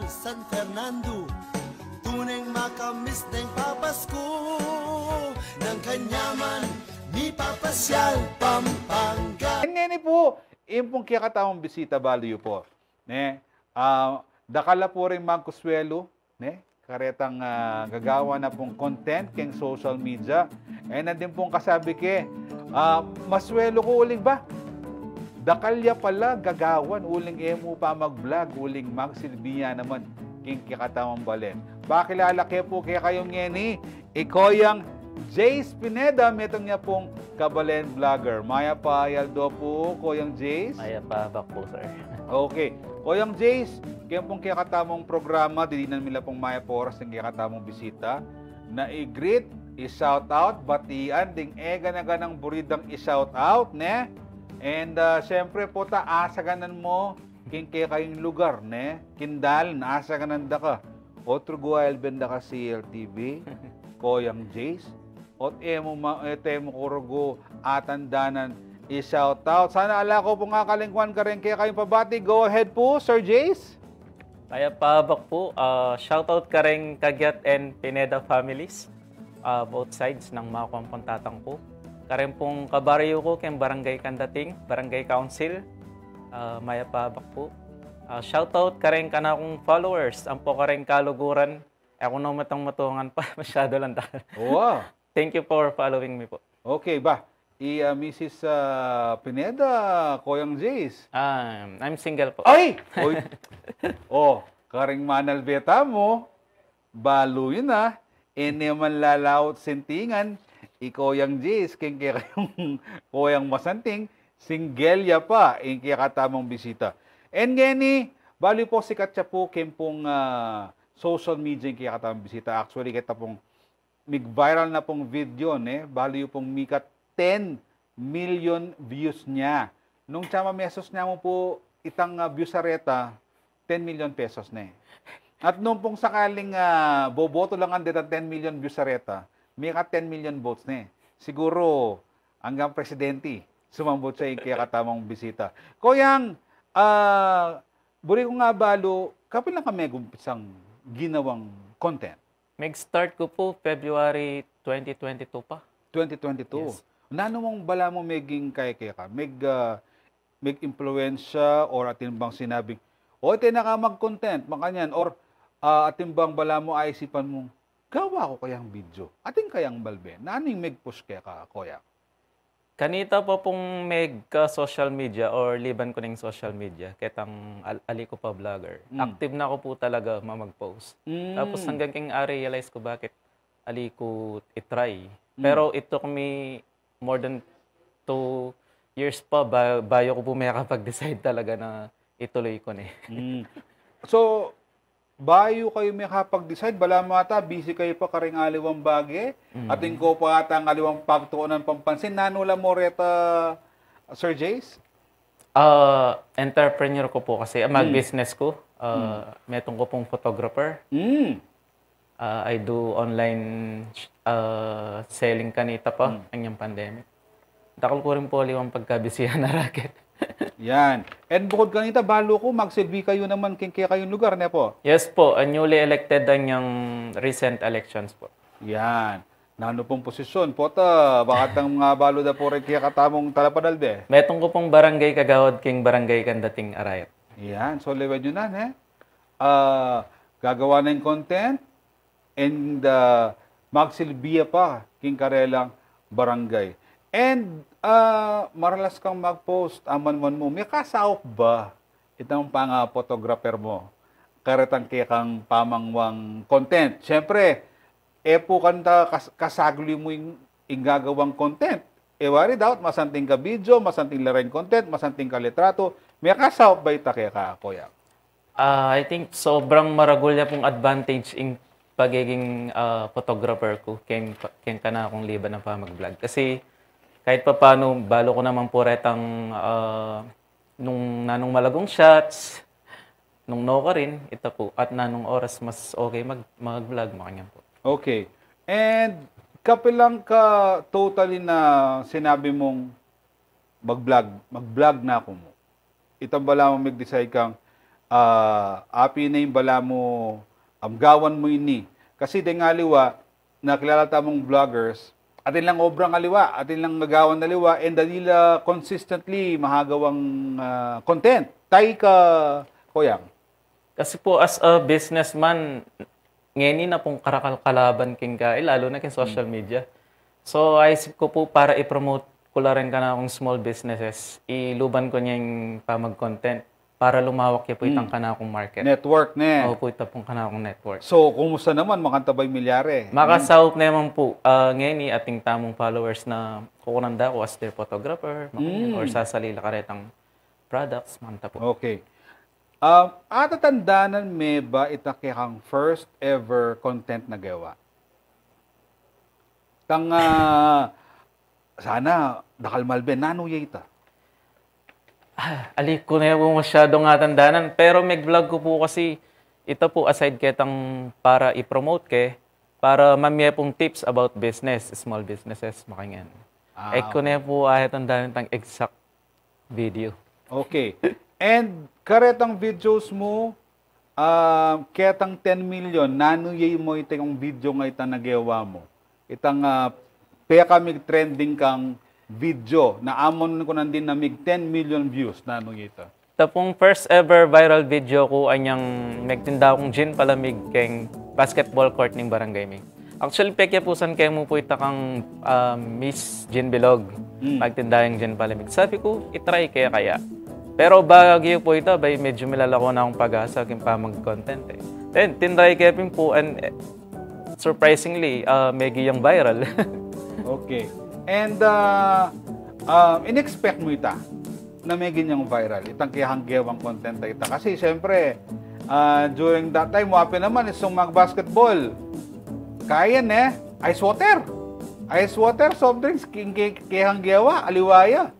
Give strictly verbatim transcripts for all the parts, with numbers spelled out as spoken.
San Fernando, tuneng makamis deng papasku, nang kanyaman mipapasyal Pampanga. Ngeni pu, ing pung kekatamung bisita, balu yu pu, ne? Ah, dakal la pu ring magkuswelu, ne? Karetang, ah, gagawan na pung content keng social media. E na din pung kasabi ke, ah, maswelu ku uling ba, dakal ya pala gagawan uling e mu pa mag-vlog, uling magsilbi ya naman keng kekatamung balen. Pakilala ke pu kekayu ngeni i Koyang Jace Pineda, metung ya pung kabalen vlogger. Mayap a aldo pu, Koyang Jace. Mayap a abak pu, sir. Okay. Koyang Jace, keng pung kekatamung programa, didinan mi la pung mayap a oras ing kekatamung bisita na i-greet, i-shout out, batian ding e gana-ganang buri dang i-shout out, ne? And, ah, siyempre pu, ta asaganan mu keng kekayung lugar, ne? Keng dalan, asaganan da ka. Otro gu, albenda ka C L T V, Koyang Jace. Ot e mu ma-, e, e mu ku rugu atandanan i-shout out. Sana ala ku pung akalingwan kareng kekayung pabati. Go ahead pu, Sir Jace. Mayap a abak pu, ah, shout out kareng Caguiat and Pineda families, ah, both sides, nang makuan pung tatang ku. Kareng pung kabaryu ku keng Barangay Candating, Barangay Council, ah, mayap a abak pu. Ah, shout out kareng kanakung followers, ampo kareng kaluguran, e ku na matang matungan pa, masyadu lang dakal. Wow. Thank you for following me pu. Okay, ba? I, ah, Missus, ah, Pineda, Koyang Jace? Ah, I'm single pu. Ay! Oy! O, kareng manalbe tamu, balu yu na, e ne man lalaut sintingan i Koyang Jace keng kekayung Koyang Masanting, single ya pa ing kekatamung bisita. And ngeni, balu yu pu, sikat ya pu keng pung, ah, social media ing kekatamung bisita. Actually, keta pung mig-viral na pung video, ne? Balu yu pung mikat ten million views ne. Nung tiyama mesos ne mu pu itang, ah, views a reta, ten million pesos ne. At nung pung sakaling, ah, boboto la ngan detang ten million views a reta, mikat ten million votes ne. Siguru, anggang presidente, sumambut ya ing kekatamung bisita. Koyang, ah, buri kung abalu, kapilan ka megumpisang ginawang content? Meg-start ku pu February twenty twenty-two pa. Twenty twenty-two. Yes. Nanu mung balamu meging kaya keka? Meg, ah, meg-impluwensya or atin bang sinabing, "O, iti na ka mag-content," makanyan, or, ah, atin bang balamu aisipan mung, "Gawa ku kayang video? Atin kayang balbe?" Nanu ing meg-push keka, Koyang? Kanita pa pung megka-social media or liban ku ning social media, ketang al-, ali ku pa vlogger. Mm. Active na ku pu talaga mamag-post. Mm. Tapos anggang keng a-realize ku bakit ali ku i-try. Mm. Pero it took me more than two years pa ba-, bayu ku pu mekapag-decide talaga na ituloy ku ne. Mm. So, bayu kayu mekapag-decide, balamu ata busy kayu pa karing aliwang bage. Mm. Atin ko pa ata ing aliwang pagtuunan pampansin. Nanu la mu reta, Sir Jace? Ah, entrepreneur ku pu kasi, ah, mag-business ku. Ah, metung ku pung photographer. Mm. Ah, I do online, ah, selling kanita pa, anyang pandemic. Dakal ku rin pu aliwang pagkabisihan a raket. Yan. And bukud kanita, balu ku, magsilbi kayu naman keng kekayung lugar, ne pu? Yes pu, a newly elected anyang recent elections pu. Yan. Nanu pung posisyon pu ta, bakatang mga balu da pu rin kekatamung talapadalbe? Metung ku pung barangay kagawad keng Barangay Candating Arayat. Yan. So, liwed yu na, ne? Ah, gagawa na ing content, and, ah, magsilbi ya pa king karelang barangay. And, ah, maralas kang mag-post, aman man mu, mekasaup ba itang panga-photographer mu karetang kekang pamangwang content? Siyempre, e pu kanita kas-, kasagli mu ing, ing gagawang content. E wari, dapat masanting ka video, masanting la reng content, masanting ka litratu. Mekasaup ba ita keka, Koyang? Ah, I think sobrang maragul ya pung advantage ing pagiging, ah, photographer ku keng, keng kanakung liban a pamag-vlog. Kasi kahit papanu, balu ku naman pu retang, ah, nung nanung malagung shots, nung nukarin, ita pu, at nanung oras mas okay mag-, mag-vlog, makanyan pu. Okay. And kapilan ka totally na sinabi mung mag-vlog, mag-vlog na ku mu? Itang balamu meg-decide kang, Ah, apin na ing balamu, um, gawan mu ini. Kasi deng aliwa, nakilala tamung vloggers, atin lang obrang aliwa, atin lang gagawan aliwa, and dali la consistently mahagawang, ah, content. Tay ka, Koyang. Kasi pu, as a businessman, ngeni na pung karakal kalaban king kai, lalu na king social media. So, aisip ku pu para i-promote ku la rin kanakung small businesses, iluban ku ne ing pamag-content para lumawak ya pu itang kanakung market. Network, ne? Opu, ita pung kanakung network. So, kumusta naman? Makantabay milyari? Makasaup naman pu. Ah, ngeni atin tamung followers na kukunan da ku as their photographer, makanyan, or sasali la karetang products, makanta pu. Okay. Ah, atatandanan me ba ita kekang first ever content na gewa? Tang, ah, sana dakal malbe, nanu ya ita? Ah, ali ku ne pu masyadung atandanan, pero mig-vlog ku pu kasi ita pu aside ketang para i-promote ke, para mamie pung tips about business, small businesses, makanyan. Ah, e ku ne pu atandanan tang exact video. Okay. And karetang videos mu, ah, ketang ten million, nanu ya mu itang video nga ita na gewa mu? Itang, ah, peka mig-trending kang video na amun ku nandin na mig ten million views, nanu ya ita? Ita pung first ever viral video ku anyang megtinda kung gin palamig keng basketball court ning barangay mi. Actually, pekiapusan ke mu pu ita kang, ah, Miss Jean Bilog. Magtinda yang gin palamig. Sabi ku, i-try ke kaya. Pero bayu pu ita, bay, medyu milalako na kung pag-asa king pamag-content e. Then, tinry ke pin pu, and, eh, surprisingly, ah, megi yang viral. Okay. And, ah, ah, in-expect mu ita na megi yang viral itang kekang gewang content a ita? Kasi, siyempre, ah, during that time, wa pin naman isung mag-basketball. Kaya ne, ice water. Ice water, soft drinks, king ke-, kekang gewa, aliwa ya.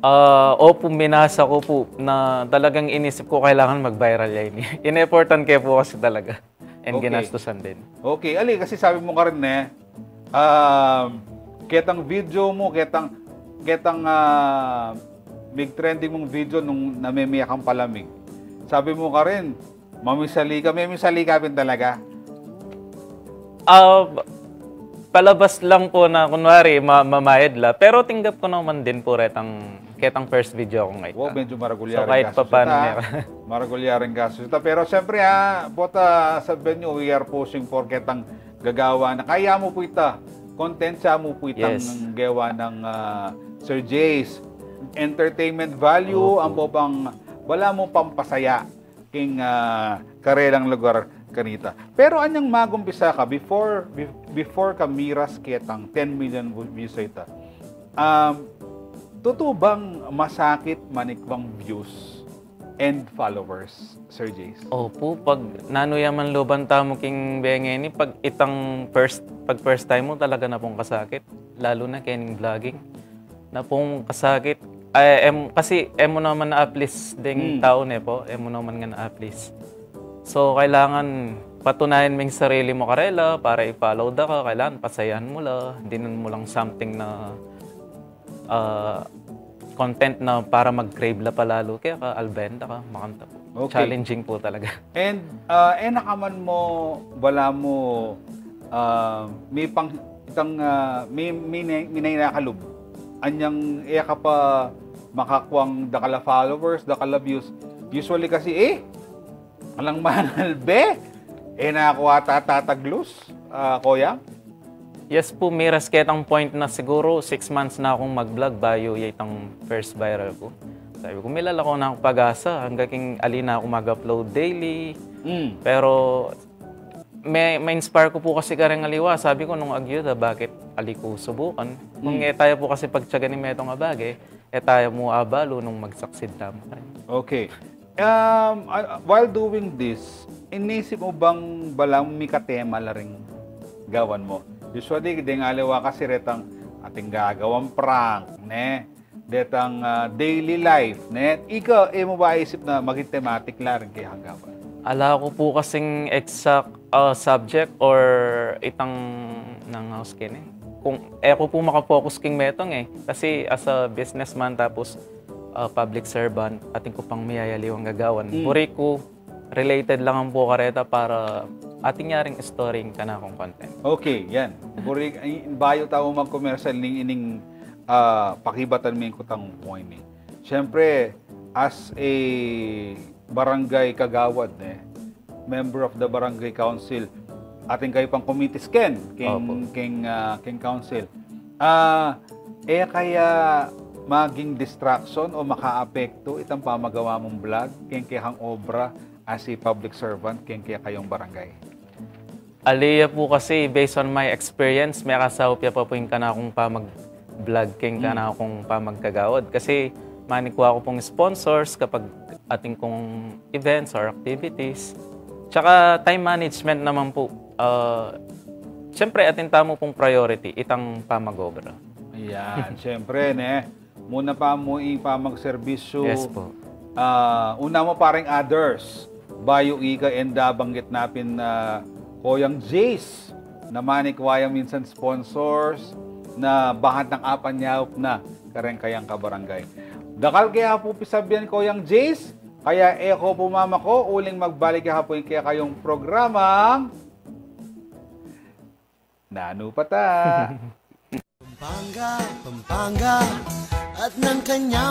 Ah, opu, minasa ku pu na talagang inisip ku kailangan mag-viral ya ini. In-effortan ke pu kasi talaga. And ginastusan din. Okay, ali, kasi sabi mu karin ne, um, ketang video mu, ketang, ketang, ah, mig-trending mung video nung namemie kang palamig. Sabi mu karin, mamisali ka, mamisali ka pin talaga? Ah, palabas lang pu na kunwari, ma-, mamayad la. Pero tinggap ku naman din pu retang, ketang first video ku ngeni. Wow, medyu maragul ya ring kasu ita. Maragul ya ring kasu ita. Pero siyempre, ah, bota, sabian yu, we are pushing for ketang gagawa na. Kaya mu pu ita, content ya mu pu itang gewa nang, ah, Sir Jace. Entertainment value, ampo bang balamu pampasaya king, ah, karelang lugar kanita. Pero anyang mag-umpisa ka, before, be-, before ka miras ketang ten million views a ita, um, tutu bang masakit manikbang views and followers, Sir Jace? Opu, pag nanu ya man luban tamu king benge ini, pag itang first, pag first time mu talaga na pung kasakit, lalu na kening vlogging. Na pung kasakit. Ay, em, kasi e mu naman a-please ding tau ne pu, e mu naman ngan a-please. So, kailangan patunayan me ing sarili mu karela para i-follow da ka, kailangan pasayahan mu la, dinan mu lang something na, ah, content na para mag-crave la palalu keka, albenta ka, makanta pu. Okay. Challenging pu talaga. And, ah, e na ka man mu, balamu, ah, mipang-, itang, ah, mi-, mine-, minay na kalub. Anyang e ka pa makakuang dakal a followers, dakal a views. Usually kasi, eh, alang manalbe. E na ku ata tataglus, ah, Koyang. Yes pu, miras ketang point na siguru six months na kung mag-vlog bayu ya itang first viral ku. Sabi ku, milalako na kung pag-asa, angga king ali na ku mag-upload daily. Mm. Pero, me-, ma-inspire ku pu kasi kareng aliwa. Sabi ku, nung agyu da, bakit ali ku subukan? Kung e taya pu kasi pagtiyagan ing metung a bage, e taya mu abalu nung mag-succeed tamu. Okay. Um, ah, while doing this, inisip mu bang balamu mikatema la ring gawan mu? Usually, deng aliwa kasi retang ating gagawan prank, ne? Detang, ah, daily life, ne? Ika, e mu ba aisip na maging thematic la ring kekang gawan? Ala ku pu kasing exact, ah, subject or itang nang house kene. Kung e ku pu maka-focus king metung e. Kasi as a businessman tapos ah, public servant, atin ku pang miyayaliwang gagawan. Mm. Buri ku, related lang ang bukareta para atin ya ring story ing kanakung content. Okay, yan. Buri, ay, bayu tamu mag-commercial ning ining, ah, pakibatan mi kutang point ni. Siyempre, as a barangay kagawad, ne, member of the barangay council, atin kayu pang committees ken, king, Opo. king, ah, king council. Ah, e kaya maging distraction o makaapekto itang pamagawa mung vlog king kekang obra as a public servant king kekayung barangay? Ali ya pu kasi, based on my experience, mekasaup ya pa pu ing kanakung pamag-vlog king Hmm. kanakung pamagkagawad. Kasi manikwa ku pung sponsors kapag atin kung events or activities. Tsaka time management naman pu. Ah, siyempre, atin tamu pung priority, itang pamag-obra. Ayan, siyempre, ne? Muna pa mu ing pamagserbisyu. Yes po. Ah, una mu pa ring others. Bayu ika enda banggit na pin, ah, Koyang Jace, na manikwa yang minsan sponsors, na bahat nang apanyaup na kareng kayang kabarangay. Dakal ke ha pu pisabian, Koyang Jace, kaya e ko pu mamako, uling magbalik ke ha pu ing kekayung programang Nanu pa ta. Pampanga, Pampanga, at ng kanyang